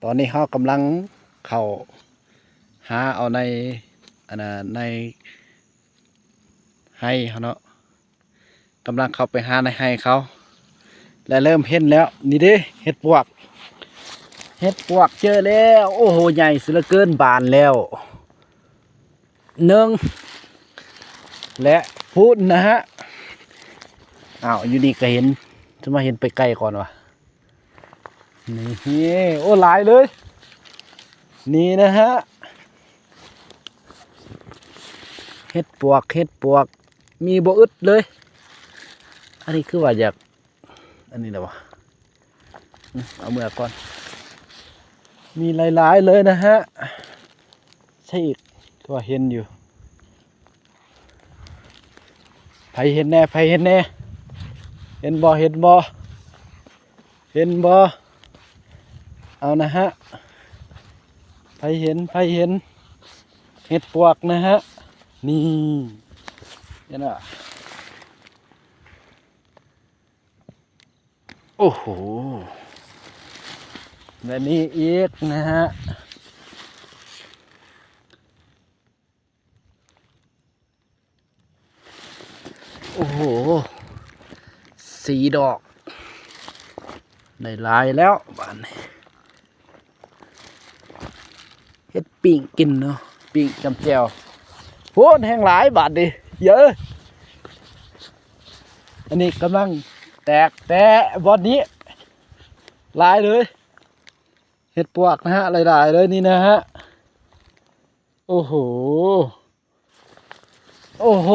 ຕອນນີ້ເຮົາກຳລັງເຂົ້າຫາເອົາໃນ ອັນນ່າ ໃນໄຮ່ເຮົາເນາະ, ກຳລັງເຂົ້າໄປຫາໃນໄຮ່ເຂົາ ແລະເລີ່ມເຫັນແລ້ວ. ນີ້ເດ້ ເຫັດປວກ ເຫັດປວກເຈີແລ້ວ. ໂອ້ໂຫ ໃຫຍ່ເສຍເຫຼືອເກີນ, ບານແລ້ວໜຶ່ງ ແລະພຸ້ນນະຮະ. ອ້າວ ຢູ່ນີ້ກະເຫັນ, ຈະມາເຫັນໄປໄກກ່ອນວະ. ນີ້ ໂອ້ ຫຼາຍເລີຍ ນີ້ນະຮະ. ເຫັດປວກ ເຫັດປວກ ມີບໍ່ອຶດເລີຍ. ອັນນີ້ຄືວ່າຢາກ ອັນນີ້ແຫຼະວະ ອືມ ເອົາເມືອກ່ອນ. ມີຫຼາຍໆເລີຍນະຮະ. ໃສ່ອີກ ຄືວ່າເຫັນຢູ່. ໃຜເຫັນແດ່ ໃຜເຫັນແດ່ ເຫັນບໍ່ ເຫັນບໍ່ ເຫັນບໍ່? ເອົານະຮະ ໃຜເຫັນ ໃຜເຫັນ ເຫັດປວກນະຮະ. ນີ້ ເຫັນບໍ່? ໂອ້ໂຫ ແບບນີ້ອີກນະຮະ. ໂອ້ໂຫ ສີ່ດອກ ໄດ້ຫຼາຍແລ້ວບາດນີ້. ເຮັດປີ້ງກິນເນາະ ປີ້ງຈ້ຳແຈ່ວ. ໂພດ ແຮງຫຼາຍບາດນີ້ ເຢີ. ອັນນີ້ກຳລັງແຕກແຕ່ບ່ອນນີ້ ຫຼາຍເລີຍ. ເຫັດປວກນະຮະ ຫຼາຍໆເລີຍນີ້ນະຮະ. ໂອ້ໂຫ ໂອ້ໂຫ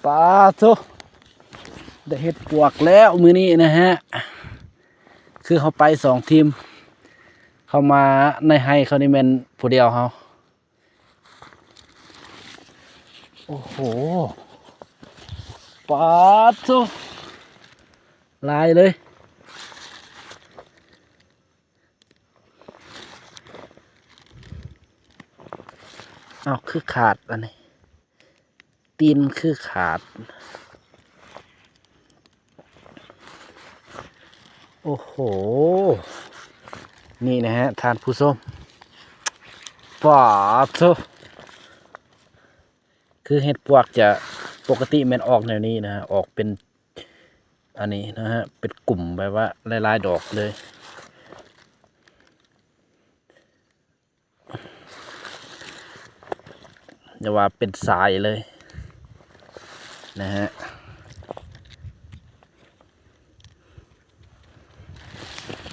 ປາໂທ້ ໄດ້ເຫັດປວກແລ້ວມື້ນີ້ນະຮະ. ຄືເຮົາໄປສອງທີມ ເຂົ້າມາໃນໄຮ່ເຂົານີ້ແມ່ນຜູ້ດຽວເຮົາ. ໂອ້ໂຫ ປາໂທ້ ຫຼາຍເລີຍ. ເອົາ ຄືຂາດອັນນີ້ ຕີນຄືຂາດ. ໂອ້ໂຫ ນີ້ນະຮະທ່ານຜູ້ຊົມ ປາໂທ້ ຄືເຫັດປວກຈະ ປົກກະຕິແມ່ນອອກແນວນີ້ນະຮະ ອອກເປັນອັນນີ້ນະຮະ ເປັນກຸ່ມແບບວ່າຫຼາຍໆດອກເລີຍ. ແຕ່ວ່າເປັນສາຍເລີຍນະຮະ.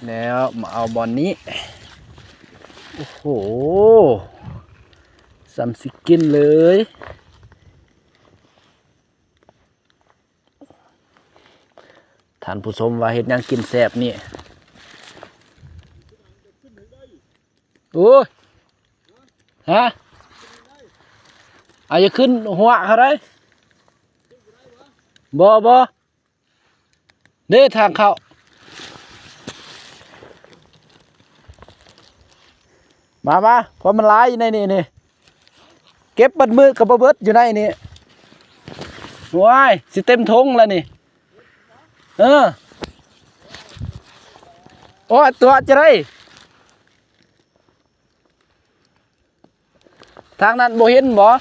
ແລ້ວມາເອົາບ່ອນນີ້ ໂອ້ໂຫ ສ່ຳຊິກິນເລີຍ. ທ່ານຜູ້ຊົມວ່າເຮັດຫຍັງກິນແຊບນີ້? ໂອ້ຍ ຮະ ອາ ຢ່າຂຶ້ນຫົວເຂົາໄດ໋. ບໍ່ ບໍ່ ເດ້ທາງເຂົ້າ. ມາ ມາ ເພາະມັນຫຼາຍຢູ່ໃນນີ້ນີ້ ເກັບເບິດມື້ກໍບໍ່ເບິດຢູ່ໃນນີ້. ໂອ້ຍ ຊິເຕັມຖົງແລ້ວນີ້. ເອີ ໂອ້ຍ ຕົວະຈະໄດ້. ທາງນັ້ນບໍ່ເຫັນບໍ່?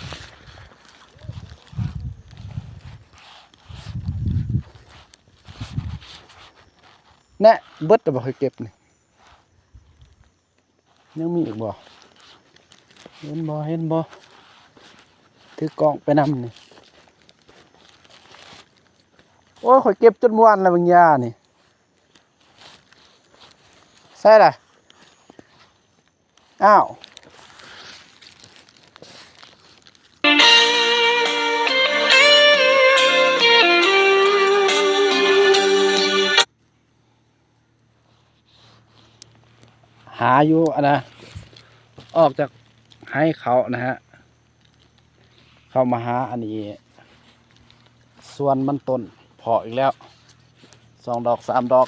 ແນະ ເບິດແລ້ວບໍ່? ຂ້ອຍເກັບນີ້ ຍັງມີອີກບໍ່? ເຫັນບໍ່? ເຫັນບໍ່? ຖືກ້ອງໄປນຳນີ້. ໂອ້ຍ ຂ້ອຍເກັບຈົນບໍ່ອັນແລ້ວບາງຢ່ານີ້. ໃສ່ລະ? ອ້າວ ຫາຢູ່ອັນນະ ອອກຈາກໄຮ່ເຂົານະຮະ ເຂົ້າມາຫາອັນນີ້ ສວນມັນຕົ້ນເພາະອີກແລ້ວ ສອງດອກສາມດອກ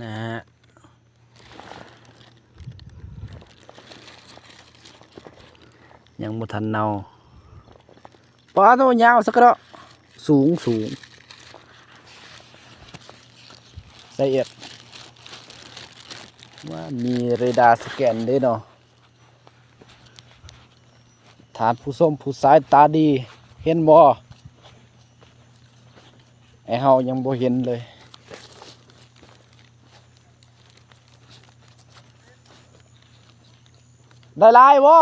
ນະຮະ. ຍັງບໍ່ທັນເນົ່າ. ປາໂທ້ ຍາວຊະກະເນາະ ສູງ ສູງ. ລະອຽດ ວ່າມີເຣດາສະແກນເດ້ເນາະ. ທ່ານຜູ້ຊົມຜູ້ສາຍຕາດີເຫັນບໍ່? ໄອ້ເຮົາຍັງບໍ່ເຫັນເລີຍ. ໄດ້ຫຼາຍບໍ່?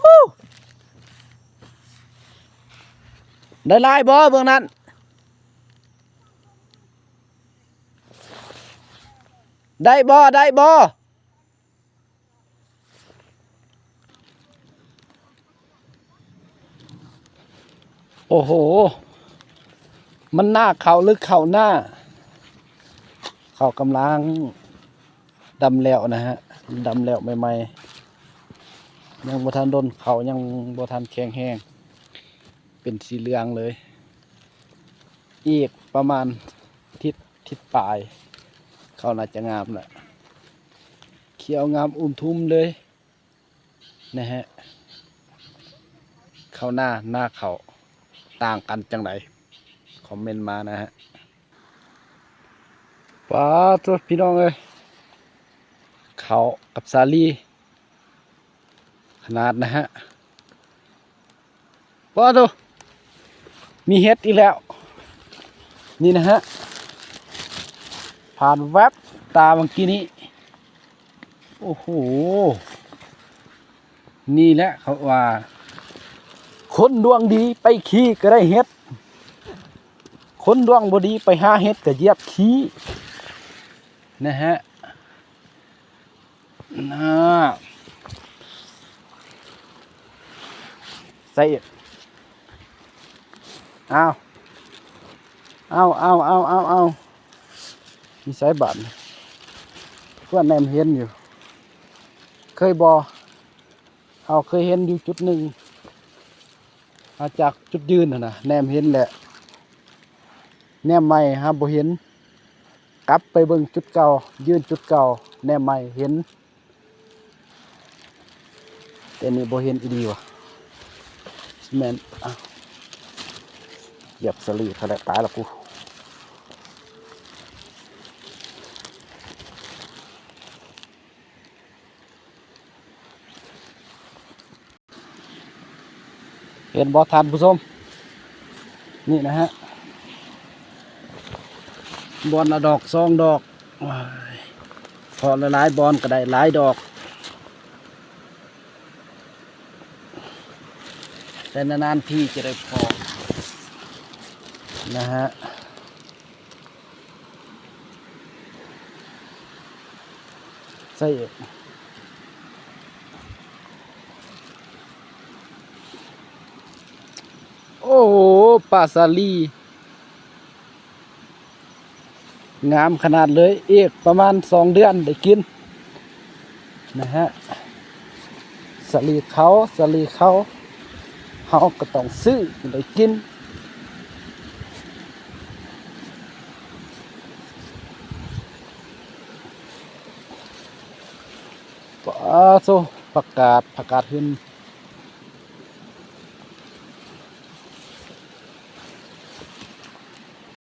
ຮູ້ ໄດ້ຫຼາຍບໍ່? ເບິ່ງນັ້ນ ໄດ້ບໍ່? ໄດ້ບໍ່? ໂອ້ໂຫ ມັນນາເຂົ້າ ຫຼື ເຂົ້ານາ? ເຂົ້າກຳລັງດຳແລ້ວນະຮະ ດຳແລ້ວໃໝ່ໆ ຍັງບໍ່ທັນດົນ ເຂົ້າຍັງບໍ່ທັນແຂງແຮງ ເປັນສີເຫຼືອງເລີຍ. ອີກປະມານທິດ ທິດປາຍ ເຂົ້າໜ້າຈະງາມລະ ຂຽວງາມອຸ່ມທຸ່ມເລີຍນະຮະ. ເຂົ້ານາ ນາເຂົ້າຕ່າງກັນຈັ່ງໃດ ຄອມເມັນມານະຮະ. ປາໂທ້ ພີ່ນ້ອງເອີຍ ເຂົ້າກັບສາລີ ຂະໜາດນະຮະ. ປາໂທ້ ມີເຫັດອີກແລ້ວ ນີ້ນະຮະ ຜ່ານແວັບຕາເມື່ອກີ້ນີ້. ໂອ້ໂຫ ນີ້ແຫຼະເຂົາວ່າ ຄົນດວງດີໄປຂີ້ກໍໄດ້ເຫັດ ຄົນດວງບໍ່ດີໄປຫາເຫັດກໍຢຽບຂີ້ນະຮະ. ນາ ໃສ່ອີກ ອ້າວ ອ້າວ ອ້າວ ອ້າວ ອ້າວ ອ້າວ ຢູ່ໃສບາດນີ້? ຄືວ່າແນມເຫັນຢູ່ ເຄີຍບໍ່? ເຮົາເຄີຍເຫັນຢູ່ຈຸດໜຶ່ງ ເຮົາຈາກຈຸດຢືນຫັ້ນນະ ແນມເຫັນແຫຼະ ແນມໃໝ່ຫາບໍ່ເຫັນ ກັບໄປເບິ່ງຈຸດເກົ່າ ຢືນຈຸດເກົ່າ ແນມໃໝ່ເຫັນ. ແຕ່ນີ້ບໍ່ເຫັນອີ່ຫຼີວ່າ ແມ່ນ ອ້າວ ຢຽບສະຫຼີ່ເຂົາແລ້ວ ຕາຍລະກູ. ເຫັນບໍ່ທ່ານຜູ້ຊົມ? ນີ້ນະຮະ ບ່ອນລະດອກສອງດອກ ໂອ້ຍ ເພາະຫຼາຍໆບ່ອນກໍໄດ້ຫຼາຍດອກ ແຕ່ນານໆທີຈະໄດ້ພໍ້ນະຮະ. ໃສ່ອີກ ໂອ້ໂຫ ປາສາລີ ງາມຂະໜາດເລີຍ ອີກປະມານສອງເດືອນໄດ້ກິນນະຮະ. ສາລີເຂົາ ສາລີເຂົາ ເຮົາກໍຕ້ອງຊື້ໄດ້ກິນ. ປາໂທ້ ຜັກກາດ ຜັກກາດຫຶ່ນ.